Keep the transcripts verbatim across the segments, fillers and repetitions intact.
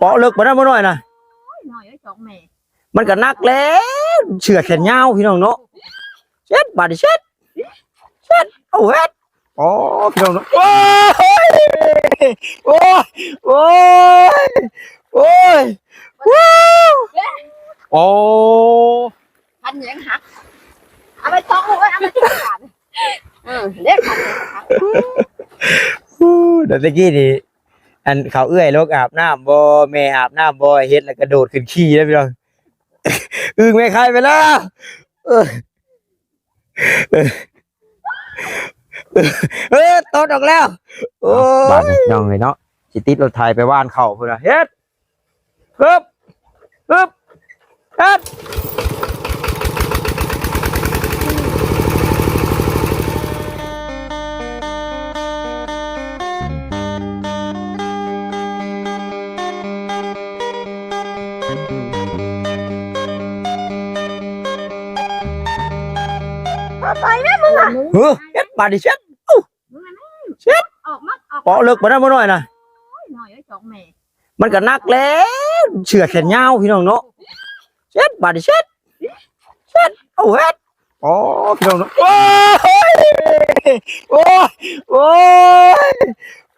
เปาะเลิกปานนั้นบ่น้อยนะ โอ้ย น้อยเอ้ย สองแม่ มันก็หนักแล้ว เสื้อแขนยาวพี่น้องเนาะ เช็ด บาดนี้เช็ด เช็ด เอาเฮ็ด โอ้ พี่น้องเนาะ โอ้ย โอ้ย โอ้ย โอ้ย โอ้ คันยังหัก เอาไปตอกลูกเอ้ย เอาไปตอกก่อน เออ เด็กคันยังหัก อู้ เดี๋ยวตะกี้นี่ อันเขาเอื้อยลงอาบน้ำบ่ แม่อาบน้ำบ่ เฮ็ดแล้วกระโดดขึ้นขี่แล้วพี่น้อง อึ้งแม่ไข่ไปแล้ว เออ เออ เออ ตดออกแล้ว โอ้ย บาดนี้น้องเอ้ยเนาะ สิติดรถไถไปหว่านข้าวพุ้นน่ะ เฮ็ด ฮึบ ฮึบ เฮ็ด ไปแม่มึงอะ เฮ้ย เฮ็ด บาดนี้เช็ด อู้ เช็ด ออกมา ออกมา เปาะเลิกปานนั้นบ่น้อยนะ โอ้ย น้อยเอ้ย สองแม่ มันก็หนักแล้ว เสื้อแขนยาวพี่น้องเนาะ เช็ด บาดนี้เช็ด เช็ด เอาเฮ็ด โอ้ พี่น้องเนาะ โอ้ย โอ้ย โอ้ย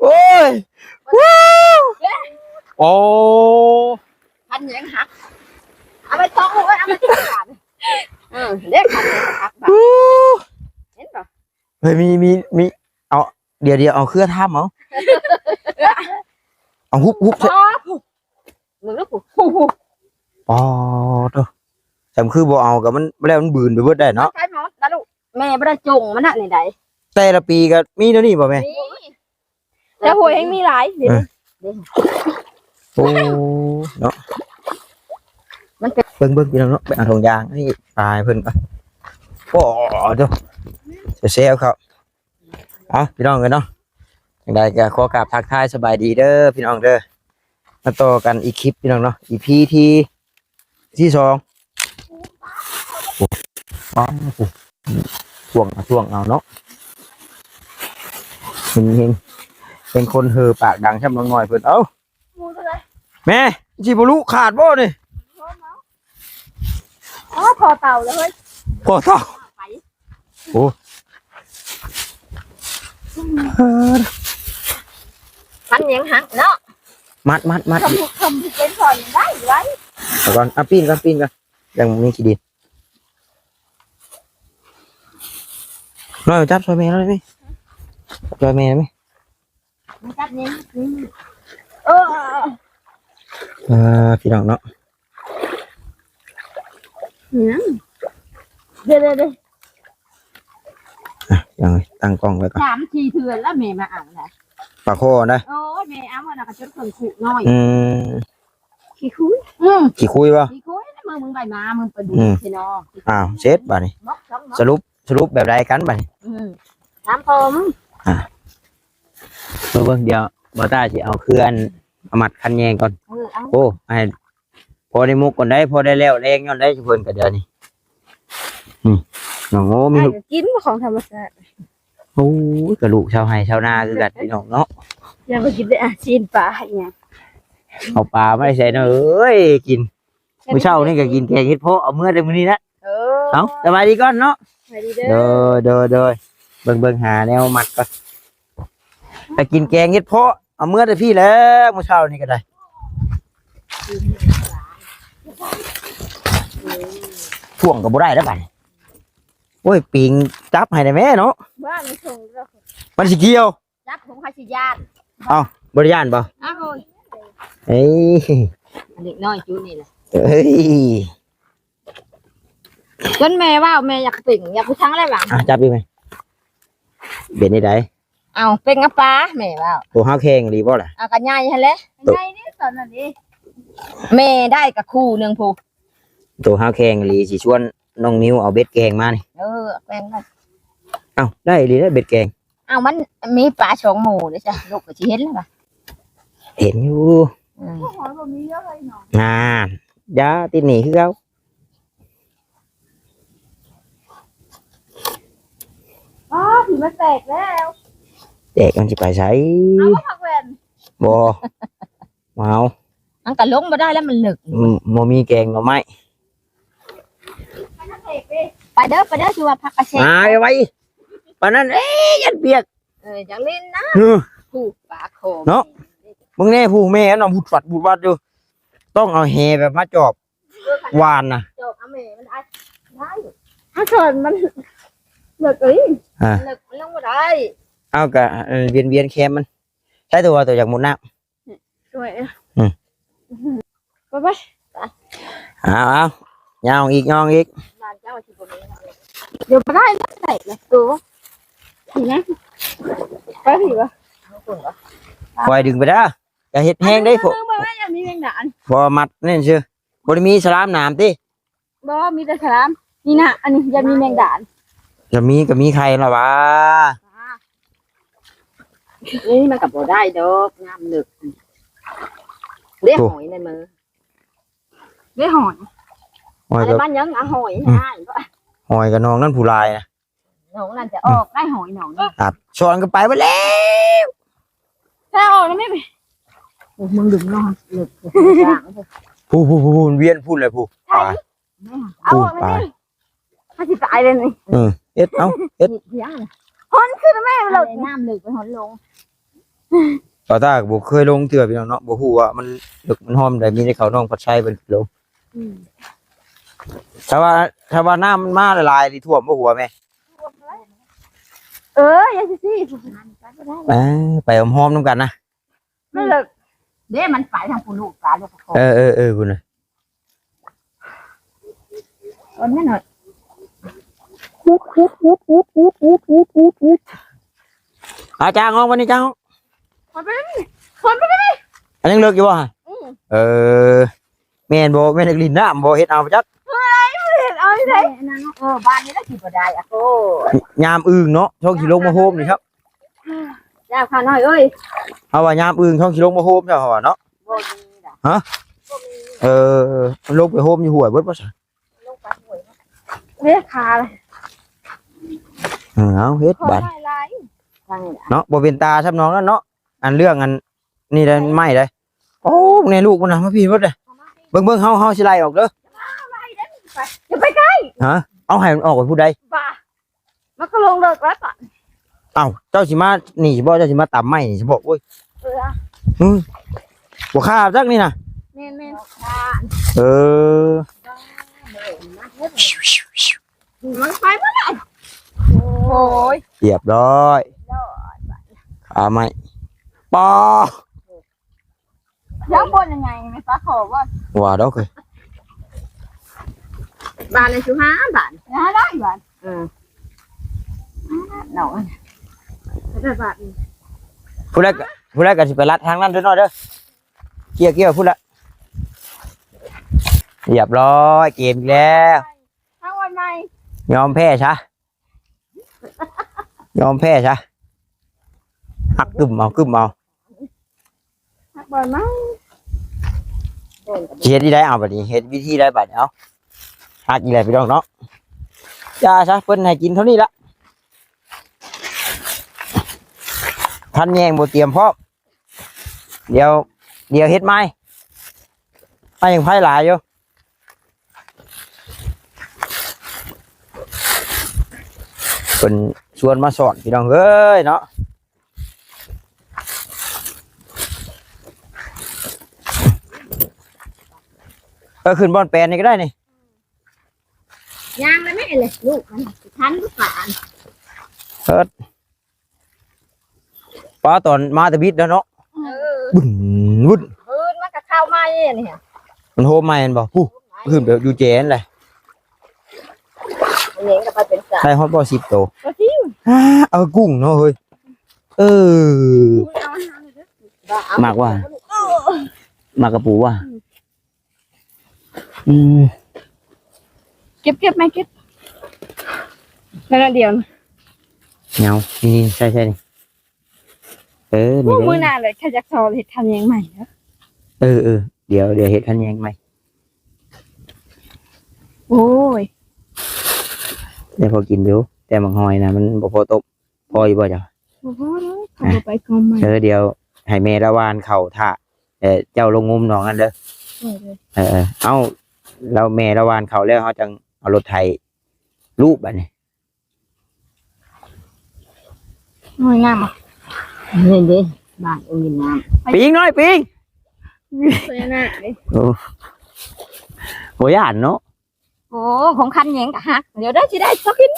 โอ้ย โอ้ คันยังหัก เอาไปตอกลูกเอ้ย เอาไปตอกก่อน เออ เด็กคันยังหัก อู้ เห็นปะ เฮ้ย มี มี มี เอา เดี๋ยว เดี๋ยว เอาเครือทำเอา เอาฮุบ ฮุบใส่ อ๋อ มึงลูกกู อ๋อ โธ่ จำคือบ่เอากับมัน แล้วมันบืนไปเบิดได้เนาะ ใช่หมดแล้วลูก แม่บ่ได้จงมันน่ะนี่ใด แต่ละปีก็มีเท่านี้บ่แม่ มี แต่หวยยังมีหลาย เดี๋ยว เออ โอ้ เนาะ มันเป็น เบิ่ง เบิ่งพี่น้องเนาะ ไปเอาถุงยางนี่ปลาให้เพิ่นก่อน โอ้ โธ่ แซ่บๆ ครับ เอาพี่น้องกันเนาะ จั่งใดก็ขอกราบทักทายสบายดีเด้อพี่น้องเด้อ มาต่อกันอีกคลิปพี่น้องเนาะ อีพีที่ ที่สอง โอ้ ว้าว โอ้ ท่วงเอา ท่วงเอาเนาะ เฮงเฮง เป็นคนเห่อปากดังช่ำลงหน่อยเพิ่น เอ้า หมูเท่าไหร่ แม่ สิบ่รู้ขาดบ่นี่ อ๋อ พอเต่าเลยเฮ้ย พอเต่า ไป โอ้ มันยังหักเนาะ มัด มัด มัด คำ คำที่เป็นผ่อนได้ไว้ เอาก่อน เอาปีนก่อน ปีนก่อน ยังมีขี้ดิน น้อยจับซอยแม่แล้วไหม จับซอยแม่ไหม มันจับนี่ อืม เออ เออ พี่น้องเนาะ อืม เดี๋ยว เดี๋ยว เดี๋ยว อ่ะ ยังตั้งกล้องไว้ก่อน สามสี่เทื่อนแล้วแม่มาเอานะ ปลาคอนะ โอ้ย แม่เอามาแล้วก็จนเพิ่งขุน้อย อืม ขี้คุย อืม ขี้คุยปะ ขี้คุยนะ มึง มึงไปมา มึงไปดู อืม สิเนาะ อ้าว เสร็จบาดนี้ บล็อกสองบล็อก สรุป สรุปแบบใดกันบาดนี้ อืม ถามพ่อมึง อ่ะ เบิ่ง เดี๋ยวบ่าวต้าสิเอาเครื่องเอามัดคันแยงก่อน เออ เอา โอ้ ให้ พอได้มุกก่อนได้ พอได้แล้วแรงย้อนได้เพิ่นก็เดี๋ยวนี้ นี่ น้องโอ้มี อ้ายก็กินของธรรมชาติ โอ้ย กระดูกชาวไร่ชาวนาคือกันพี่น้องเนาะ อย่าไปกินได้อาชีพปลาอีหยัง เอาปลาไม่ใส่เนอะเอ้ย กิน มื้อเช้านี่ก็กินแกงเห็ดเผาะ เอาเมื่อแต่มื้อนี้นะ เออ เอา สบายดีก่อนเนาะ สบายดีเด้อ โดย โดย โดย เบิ่ง เบิ่งหาแนวมัดก่อน ไปกินแกงเห็ดเผาะ เอาเมื่อแต่พี่แล้ว มื้อเช้านี่ก็ได้ พ่วงก็บ่ได้แล้วบัดนี้ โอ้ย ปิงจับให้ได้แม่เนาะ บ้านมันส่งแล้ว มันสิเกี่ยว จับผมเขาสิย่าน เอ้า บ่ได้ย่านบ่ อ้าว โอ้ย เอ้ย เด็กน้อยจุนี่แหละ เอ้ย จนแม่ว่าแม่อยากเป่ง อยากไปทางอะไรวะ อ่ะ จับอีกไหม เป็นได้ได เอาเป่งกับปลาแม่ว่า ตัวห้าวแข็งดีบ่ล่ะ เอากันใหญ่หั่นแหละ ตัว ใหญ่นี่ตอนนั้นดิ แม่ได้กับคู่หนึ่งผู้ ตัวห้าวแข็งดีสิชวนน้องมิวเอาเบ็ดแกงมานี่ เออ แกงได้ เอ้า ได้ดีได้เบ็ดแกง เอามันมีปลาสองหมู่เด้อจ้ะ ลูกก็สิเห็นแล้วปะ เห็นอยู่ อืม หอยบ่มีเยอะเลยเนาะ งาน ยาติดหนีคือเขา อ๋อ ผีมันแตกแล้ว แตกมันสิไปไส เอาผักแว่น บ่ บ่เอา มันก็ลงบ่ได้แล้วมันเลิก อืม บ่มีแกงหน่อไม้ ไปเด้อ ไปเด้อ คือว่าผักกระเฉด มาไวๆ ปานนั้น เอ้ย ยันเปียก เออ อยากเล่นนะ เออ ผูกปลาคอ เนาะ มึงแน่ผู้แม่เนาะ บุดฟัดบุดวัดอยู่ ต้องเอาแหแบบมาจอบ หว่านน่ะ จอบเอาแม่มันได้ ได้ ถ้าสอนมันเลิกเอ้ย อ่า เลิกมันลงบ่ได้ เอากะ เออ เวียนๆ แคมมัน ใช้ตัว ตัวอยากมุดน้ำ สวยอะ อืม ไปไป เอาเอา ย่างอีก ย่างอีก บ้านเจ้าสิบ่มี เดี๋ยวบ่ได้ บ่ได้นะ ตัว นี่นะ ไปสิวะ คอยดึงไปเด้อ อย่าเฮ็ดแฮงเด้ เบิ่ง พวก เบิ่ง เบิ่ง อย่ามีแมงดา พอมัดนี่ซื่อ บ่ได้มีสลามหนามติ บ่ มีแต่สลาม นี่นะ อันนี้อย่ามีแมงดา จะมีก็มีไข่ละวะ นี่มันก็บ่ได้ดอก น้ำลึก เด้ โอ้ หอยในมือ เด้หอย หอย อะไร ก็ บ้านยังอะหอย อืม หายก็ หอยกับน้องนั่นผู้ลายนะ น้องนั่นจะออกได้หอยน้องนี่ ครับ สอนกันไปหมดแล้ว ถ้าออกแล้วไม่ไป โอ้ มึงดึงน้อง เลิก ผู้ ผู้ ผู้ ผู้ เวียนพูดเลยผู้ ใช่ ไป เอาออกมา ไป ดิ ถ้าสิตายเลยนี่ เออ เอ็ด เอ้า เอ็ด เดี๋ยวนะ ฮ้อนขึ้นแม่ อะไร เลิก น้ำเลิกไปฮ้อนลง บ่าวตาก็บ่เคยลงเทื่อพี่น้องเนาะ บ่ฮู้ว่ามันเลิกมันฮ้อนใด มีแต่เขาน้องพัดชัยเพิ่นลง อืม ถ้าว่า ถ้าว่าน้ำมันมาหลายๆ นี่ท่วมบ่หัวแม่ เออ อย่าสิสิ ไป ไปหอมๆ นำกันนะ มันเลิก เด้ มันไปทางผู้ลูกปลาลูกคอ เออ เออ เออ พุ่นน่ะ เอาแน่หน่อย อาจารย์ ออกมานี่ เจ้า คนไปนี่ คนไปนี่ อันยังเลิกอยู่บ่ฮะ อืม เออ แม่นบ่ แม่นนักลินน้ำบ่ เฮ็ดเอาจัก เฮ้ย เฮ็ดเอาที่ไหน เออ บ้านนี้ก็สิบ่ได้อะโก้ ยามอึ่งเนาะ ช่วงสิลงมาโฮมนี่ครับ ยาวขาน้อยเอ้ย เอาว่ายามอึ่งช่วงสิลงมาโฮมเจ้าว่าเนาะ บ่มีดอก ฮะ บ่มี เออ ลงไปโฮมอยู่ห้วยเบิดบ่ซะ ลงไปห้วย เรียกขาเลย เออ เอาเฮ็ด ขอ บัด หลายๆ ทางนี้ล่ะ เนาะ บ่เป็นตาซ้ำน้องนั่นเนาะ อันเรื่องอันนี่ได้ ไม้ได้ โอ้ ในลูกมันน่ะ มาพี่เบิดเลย เอามาพี่ เบิ่ง เบิ่ง เฮา เฮาสิไล่ออกเด้อ อย่าไปใกล้ ฮะ เอาให้มันออกไปผู้ใด บ้า มันก็ลงเลิกแล้วก่อน เอ้า เจ้าสิมานี่บ่ เจ้าสิมาตำไม้นี่บ่ โอ้ย เออ อืม บ่ฆ่าจักนี่นะ แม่นๆ เออ มันไปบ่ได้ โอ้ย เรียบร้อย ฆ่าไม้ ปอ แล้วบนยังไงไม่ปลาขอว่า ว่าดอกเอ้ย บาทละสิบห้าบาท ห้าร้อยบาท เออ เนาะ ได้บาท ผู้ใดก็ ผู้ใดก็สิไปลัดทางนั้นเด้อน้อยเด้อ เกี่ยว เกี่ยว พูดละ เรียบร้อย เกมอีกแล้ว ทางวันใหม่ ยอมแพ้ซะ ยอมแพ้ซะ หักกึ่มเอา กึ่มเอา หักบ่อยมาก สิเฮ็ดที่ได้เอาบัดนี้ เฮ็ดวิธีได้บัดนี้ เอา หักอีกแล้วพี่น้องเนาะ อย่าซะ เพิ่นให้กินเท่านี้ละ ทันแยงบ่เตรียมพร้อม เดี๋ยว เดี๋ยวเฮ็ดใหม่ ไปยังไผหลายอยู่ เพิ่นชวนมาสอนพี่น้องเอ้ยเนาะ เออ ขึ้นบ่อนแปนนี่ก็ได้นี่ ย่างแล้วแม่เลย ลูกมันทันหรือเปล่า เออ ปลาตอนมาแต่บิดแล้วเนาะ เออ บึ้นบึ้น เออ มันก็เข้ามาเองเนี่ย มันโฮมใหม่แม่นบ่ ผู้ ขึ้นแบบอยู่แจนเลย อันนี้ก็ไปเป็นสาย ได้ฮอดบ่ สิบโต ปลาซิว ฮ่า เอากุ้งเนาะเฮ้ย เออ เอาอาหารเลยเด้อ มากว่า เออ มากกระปูว่า อืม เก็บ เก็บ ไม่เก็บ แล้วเดียวนะ เงา นี่ ใช่ ใช่ นี่ เออ นี่ โอ้ เด้ มื้อหน้าเลย ใครจะสอนเฮ็ดคันแยงใหม่เนาะ เออ เออ เดี๋ยว เดี๋ยวเฮ็ดคันแยงใหม่ โอ้ย ได้พอกินอยู่ แต่หมากหอยนะ มันบ่พอต้ม พออยู่บ่จ๊ะ บ่พอแล้ว เขาบ่ไปกองใหม่ เออ เดี๋ยวให้แม่ละหว่านข้าวถ่า แต่เจ้าลงงมหนองนั่นเด้อ เออเด้อ เออ เออ เอ้า แล้วแม่ละหว่านข้าวแล้ว เฮาจั่งเอารถไถลูบบัดนี้ โอ้ย งามอ่ะ เห็นเด้ บ้านอุ้ยน้ำ ปีงน้อย ปีง พญานาคเด้ โอ้ บ่ย่านเนาะ โอ้ ของคันแหงกะหัก เดี๋ยวได้สิได้สักกิน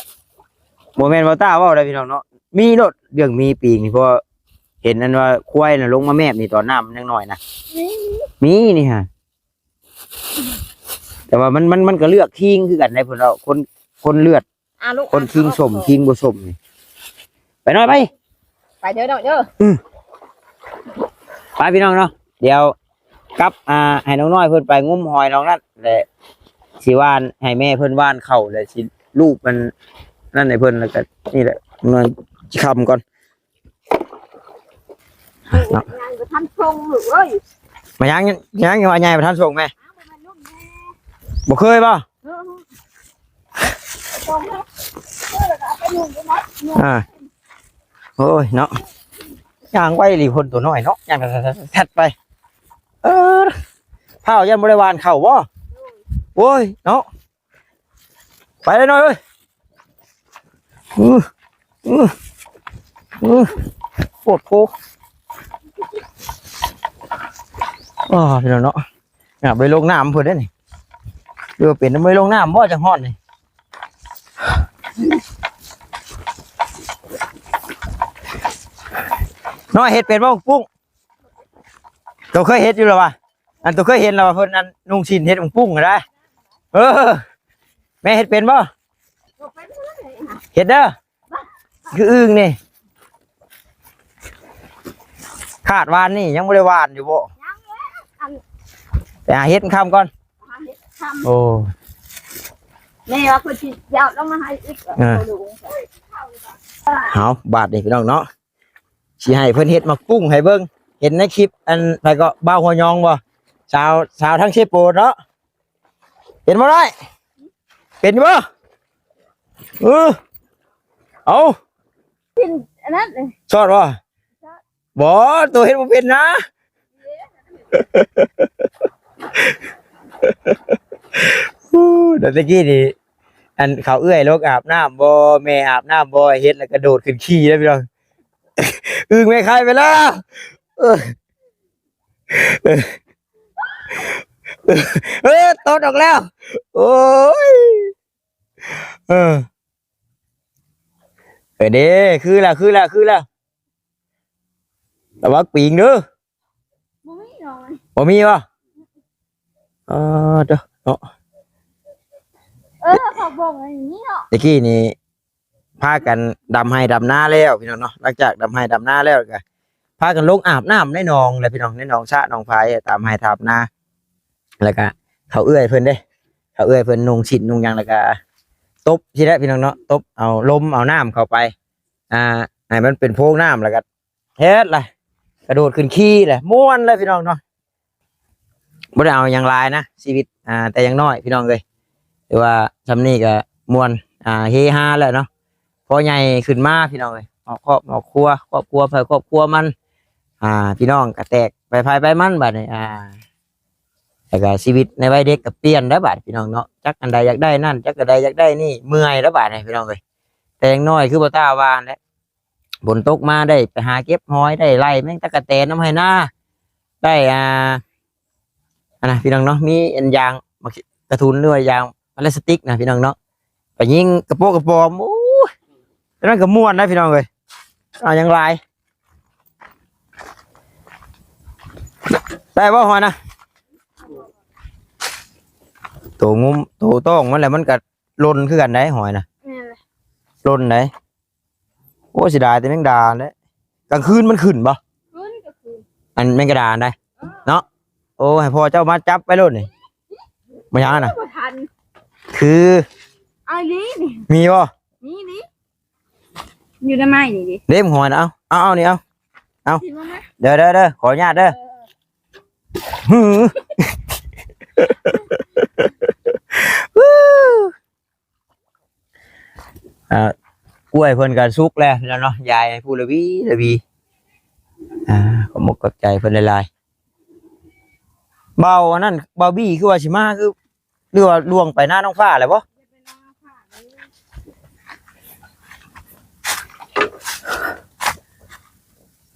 บ่แม่นบ่ต้าเว้าได้พี่น้องเนาะ มีโลดเรื่องมีปีงนี่ เพราะเห็นอันว่าควายน่ะลงมาแมบนี่ตอนน้ำมันยังน้อยนะ มี มีนี่ฮะ แต่ว่ามัน มัน มันก็เลือกคิงคือกันได้เพิ่นเว้า คน คนเลือด อ่ะลูก คนคิงส้ม อ่ะ คิงบ่ส้มนี่ ไปน้อยไป ไปเด้อน้องเด้อ อืม ไปพี่น้องเนาะ เดี๋ยวกลับ อ่า ให้น้องน้อยเพิ่นไปงมหอยน้องนั่นแหละ สิหว่านให้แม่เพิ่นหว่านข้าว แล้วสิลูบมันนั่นให้เพิ่น แล้วก็นี่แหละ นอนค่ำก่อนเนาะ ยังบ่ทันส่งลูกเอ้ย มายัง ยังว่าใหญ่บ่ทันส่งแม่ อ้าว บ่แม่นลูกแม่ บ่เคยบ่ เออ อ่า โอ้ยเนาะ ย่างไวอีหลีคนตัวน้อยเนาะ ย่างแทดไป เออ เผายันบ่ได้หว่านข้าวบ่ โอ้ยเนาะ ไปเลยน้อยเอ้ย อื้อ อื้อ อื้อ โคตรโค อ๋อ พี่น้องเนาะ อ่ะ ไปลงน้ำเพิ่นได้นี่ หรือว่าเป็นไปลงน้ำบ่จังฮ้อนนี่ น้อยเฮ็ดเป็นบ่ปุ้ง ตัวเคยเฮ็ดอยู่แล้ววะ อันตัวเคยเห็นแล้ววะ เพิ่นอันนุ่งสิ้นเฮ็ดปุ้งๆ ก็ได้ เออ แม่เฮ็ดเป็นบ่ เฮ็ดเด้อ คืออึ่งนี่ คาดหว่านนี่ยังบ่ได้หว่านอยู่บ่ ยังเลย อัน ไปหาเฮ็ดค่ำก่อน หาเฮ็ดค่ำ โอ้ แม่ว่าเพิ่นสิเอาลงมาให้อีก เออ เอา บาดนี่พี่น้องเนาะ สิให้เพิ่นเฮ็ดหมากปุ้งให้เบิ่ง เห็นในคลิปอันใดก็ บ่าวหัวยองบ่ สาว สาวทั้งเชโปนเนาะ เห็นบ่ได้ เป็นบ่ เออ เอา กินอันนั้นเลย ชอดบ่ บ่ ตัวเฮ็ดบ่เป็นนะ อู้ เดี๋ยวตะกี้นี่ อันเขาเอื้อยลงอาบน้ำบ่ แม่อาบน้ำบ่ เฮ็ดแล้วกระโดดขึ้นขี้แล้วพี่น้อง อึ่งแม่ไข่ไปแล้ว เออ เออ เออ ตดออกแล้ว โอ้ย เออ เออเด้ คือแล้ว คือแล้ว คือแล้ว ระวังปีงเด้อ บ่มีหรอก บ่มีบ่ เออ เด้อ เนาะ เออ เขาบอกอย่างนี้เนาะ ตะกี้นี่ พากันดำไร่ดำนาแล้วพี่น้องเนาะ หลังจากดำไร่ดำนาแล้วก็ พากันลงอาบน้ำในหนองแหละพี่น้อง ในหนองสระหนองฝาย ตามไร่ตามนา แล้วก็เขาเอื้อยเพิ่นเด้ เขาเอื้อยเพิ่นนุ่งสิ้นนุ่งหยัง แล้วก็ตบสิแหละพี่น้องเนาะ ตบเอาลมเอาน้ำเข้าไป อ่า ให้มันเป็นโพรงน้ำ แล้วก็เฮ็ดล่ะ กระโดดขึ้นขี้แหละ ม่วนเลยพี่น้องเนาะ บ่ได้เอาหยังหลายนะ ชีวิต อ่า แต่ยังน้อยพี่น้องเอ้ย ถือว่าส่ำนี้ก็ม่วน อ่า เฮฮาแล้วเนาะ พอใหญ่ขึ้นมาพี่น้องเอ้ย ออกครอบออกครัว ครอบครัวไผครอบครัวมัน อ่า พี่น้องก็แตกไปไผไปมันบัดนี้ อ่า แล้วก็ชีวิตในวัยเด็กก็เปลี่ยนแล้วบัดพี่น้องเนาะ จักอันใดอยากได้นั่น จักอันใดอยากได้นี่ เมื่อยแล้วบัดนี้พี่น้องเอ้ย แต่ยังน้อยคือบ่าวต้าว่าแหละ ฝนตกมาได้ไปหาเก็บหอย ได้ไล่แมงตั๊กแตนนำไฮ่นา ได้ อ่า อันนะพี่น้องเนาะ มีอันยาง กระทุนหรือว่ายางพลาสติกนะพี่น้องเนาะ ไปยิงกระโปงกระป๋อม โอ้ย แล้วนั่นก็ม่วนนะพี่น้องเอ้ย เอายังหลาย ได้บ่หอยนะ โตงม โตต้องมันแหละ มันก็หล่นคือกันได้หอยนะ แม่นเลย หล่นได้ โอ้ เสียดายแต่แมงดาเด้ กลางคืนมันขึ้นบ่ ขึ้นก็ขึ้น อันแมงกะดาได้ เนาะ โอ้ ให้พ่อเจ้ามาจับไปโลดนี่ มาหยังอะนะ บ่ทัน คือ เอาอีหลีนี่ มีบ่ มีนี่ อยู่ในไม้นี่ดิ เด้มหอยนะ เอา เอา เอานี่ เอา เอา สิมาไหม เด้อ เด้อ เด้อ ขออนุญาตเด้อ เออ หือ อ่า กล้วยเพิ่นก็สุกแล้วพี่น้องเนาะ ยายผู้ละวีละวี อ่า ขอบมกขอบใจเพิ่นหลาย เบาอันนั้น เบาบี้คือว่าสิมา คือ หรือว่าล่วงไปหน้าน้องฟ้าแล้วบ่?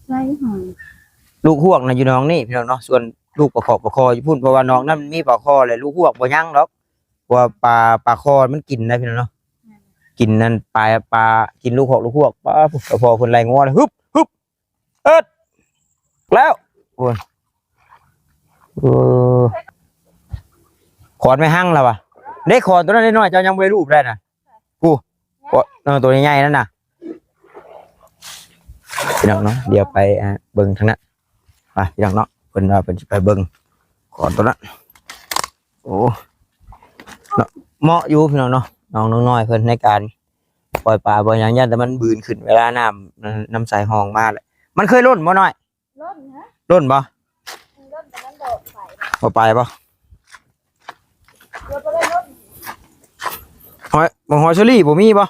ใช่ค่ะ ลูกฮวกน่ะอยู่หนองนี่พี่น้องเนาะ ส่วนลูกปลาขอ ปลาคออยู่พุ้น เพราะว่าหนองนั้นมันมีปลาคอแหละ ลูกฮวกบ่ยังดอก เพราะว่าปลา ปลาคอมันกินนะพี่น้องเนาะ กินนั่นปลา ปลา กินลูกฮวก ลูกฮวก ปลา ปลาคอเพิ่นไล่งัวเลย ฮึบ ฮึบ เอิด แล้ว โอ้ย เออ ขอนไม่หั่งแล้ววะ ได้ขอนตัวนั้นน้อยๆ เจ้ายังบ่ได้ลูบได้นะ กู ขอน เออ ตัวใหญ่ๆ นั่นน่ะ พี่น้องเนาะ เดี๋ยวไป อ่า เบิ่งทางนั้น ไป พี่น้องเนาะ เพิ่นว่าเพิ่นสิไปเบิ่งขอนตัวนั้น โอ้ เนาะ เหมาะอยู่พี่น้องเนาะ น้องน้องน้อยเพิ่นในการปล่อยปลา ปล่อยหยัง ย่านแต่มันบืนขึ้นเวลาน้ำ น้ำใสฮองมาแหละ มันเคยล่นบ่น้อย? ล่นฮะ ล่นบ่? ล่นแต่มันบ่ไป บ่ไปบ่? เดี๋ยวไปเล่นรถ หอย บ่หอยเชอรี่บ่มีบ่?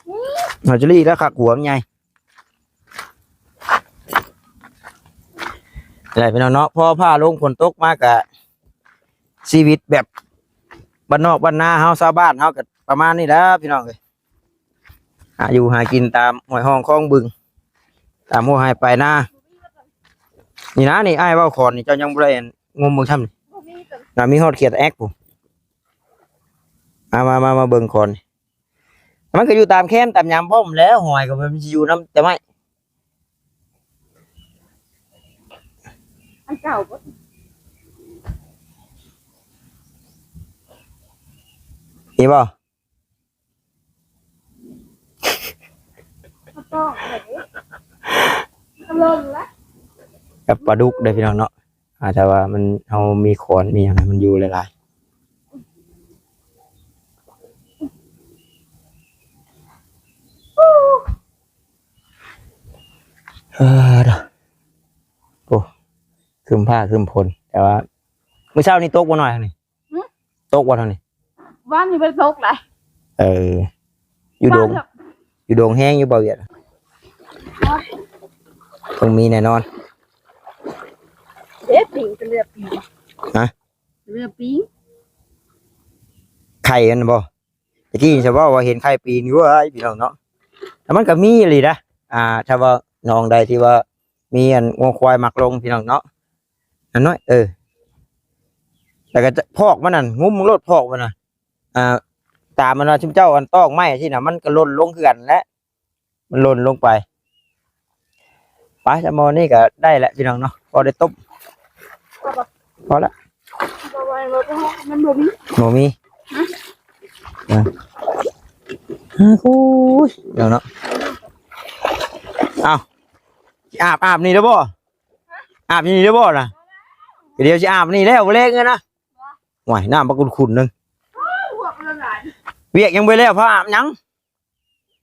นี่ หอยเชอรี่แล้วคักหัวมันใหญ่ อะไรพี่น้องเนาะ พอฟ้าลงฝนตกมากะ ชีวิตแบบบ้านนอกบ้านนาเฮา ชาวบ้านเฮากะประมาณนี้แหละพี่น้องเอ้ย หาอยู่หากินตามห้วยฮองคลองบึง ตามหัวไฮ่ปลายนา นี่นะ นี่อ้ายเว้าขอนนี่ เจ้ายังบ่ได้งมเบิ่งซ้ำนี่ บ่มีตัว น่ะ มีฮอดเขียดแอ๊กพุ้น มา มา มา มาเบิ่งขอนนี่ มันก็อยู่ตามแคมตามยามพร้อมแหล้ว หอยก็มันสิอยู่นำแต่ไม้ อันเก่าบ่ นี่บ่ บ่ต้องเลย อารมณ์ละ กับปลาดุกเด้อพี่น้องเนาะ อาจจะว่ามัน เฮามีขอนมีหยังให้มันอยู่หลายๆ เออ โอ้ ครึ้มฟ้าครึ้มฝน แต่ว่า มื้อเช้านี้ตกบ่น้อยนี่ หึ ตกบ่เท่านี้ วานนี้บ่ได้ตกหลาย เออ อยู่ดง วานเถอะ อยู่ดงแฮงอยู่บ่เวียด ต้องมีแน่นอน เด้อ ปิง เป็นเรือปิง ฮะ เรือปิง ไข่มันบ่ ตะกี้จะเว้าว่าเห็นไข่ปีนอยู่เว้ยพี่น้องเนาะ แต่มันก็มีอีหลีนะ อ่า ถ้าว่าหนองใดที่ว่ามีอันงัวควายมักลงพี่น้องเนาะ อันน้อย เออ แล้วก็จะพอกมันนั่น งุ้มโลดพอกมันน่ะ อ่า ตามมันว่าซุมเจ้าอันตอกไม้สิน่ะ มันก็หล่นลงคือกันแหละ มันหล่นลงไป ไป สมอนี่ก็ได้แหละพี่น้องเนาะ พอได้ต้ม พอละ บ่ไหวแล้ว มันบ่มี บ่มี อ่ะ อ่ะ โอ้ย เดี๋ยวเนาะ เอา สิอาบ อาบนี่เด้อบ่ อาบนี่เด้อบ่น่ะ เดี๋ยวสิอาบนี่แล้ว บ่แลกเงินนะ โอ้ย น้ำบักขุ่นๆ หนึ่ง เวียกยังบ่แล้ว พาอาบหยัง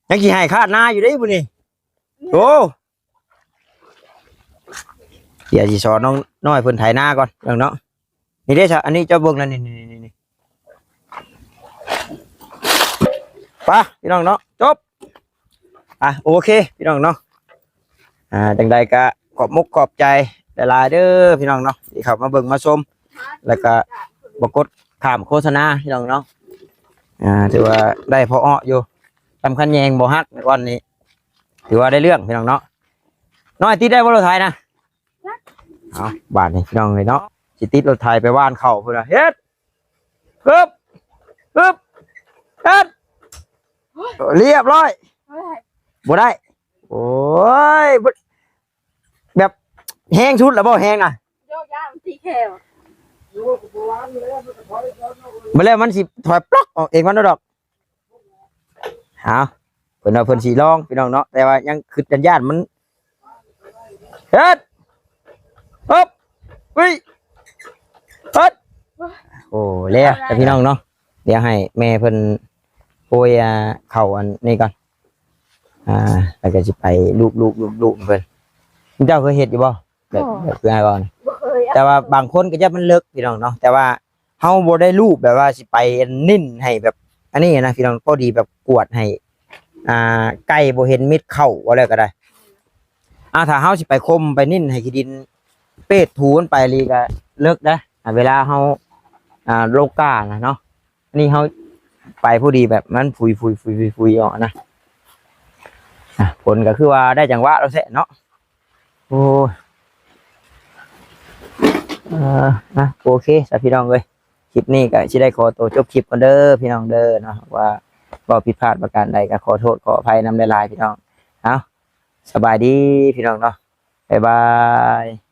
ยังสิให้คาดนาอยู่เด้ผู้นี้ โอ้ เดี๋ยวสิสอนน้องน้อยเพิ่นไถนาก่อนเนาะ นี่เด้ซะ อันนี้เจ้าเบิ่งแล้วนี่ นี่ นี่ นี่ ไป พี่น้องเนาะ จบ อ่ะ โอเค พี่น้องเนาะ อ่า จังใดก็ขอบมุกขอบใจหลายๆ เด้อพี่น้องเนาะ ที่เข้ามาเบิ่งมาชม แล้วก็บ่กดข้ามโฆษณาพี่น้องเนาะ อ่า ถือว่าได้พอเหาะอยู่ สำคัญแยงบ่หักก่อนนี่ ถือว่าได้เรื่องพี่น้องเนาะ น้อยติดได้บ่รถไถนะ เอา บาดนี่พี่น้องเลยเนาะ สิติดรถไถไปหว่านข้าวพุ้นน่ะ เฮ็ด ปึ๊บ ปึ๊บ เฮ็ด เรียบร้อย บ่ได้ บ่ได้ โอ้ย บ่ แบบแฮงสุดแล้วบ่ แฮงน่ะ โยกย้ายมันตีแคบ บ่แล้วมันสิถอยปลอกออกเองมันดอก เอา เพิ่นว่าเพิ่นสิลองพี่น้องเนาะ แต่ว่ายังคิดกันย่านมัน เฮ็ด ปึ๊บ อุ้ย เฮ็ด โอ้ แล้ว เอาได้ พี่น้องเนาะ เดี๋ยวให้แม่เพิ่นโปรย อ่า เข้าอันนี้ก่อน อ่า แล้วก็สิไปลูบๆๆๆ เพิ่น เจ้าเคยเฮ็ดอยู่บ่ แบบ บ่ แบบคือไงก่อน บ่เคยอะ แต่ว่าบางคนก็จะมันเลิกพี่น้องเนาะ แต่ว่าเฮาบ่ได้ลูบแบบว่าสิไปนิ่นให้แบบ อันนี้นะพี่น้อง พอดีแบบกวดให้ อ่า ไก่บ่เห็นมิดเข้าว่าแล้วก็ได้ อ่า ถ้าเฮาสิไปคมไปนิ่นให้ขี้ดิน เปดถูมันไปอีหลีก็ เลิกได้อ่ะ เวลาเฮาอ่าโลกานะเนาะ อันนี้เฮาไปพอดีแบบมันฝุยฝุยฝุยฝุยฝุยออกนะ อ่ะ ผลก็คือว่าได้จังหวะแล้วแท้เนาะ โอ้ย เออนะ โอเคสำหรับพี่น้องเอ้ย คลิปนี้ก็สิได้ขอตัวจบคลิปก่อนเด้อพี่น้องเด้อเนาะ ว่าเว้าผิดพลาดประการใดก็ขอโทษขออภัยนำหลายๆพี่น้อง เอา สบายดีพี่น้องเนาะ บ๊ายบาย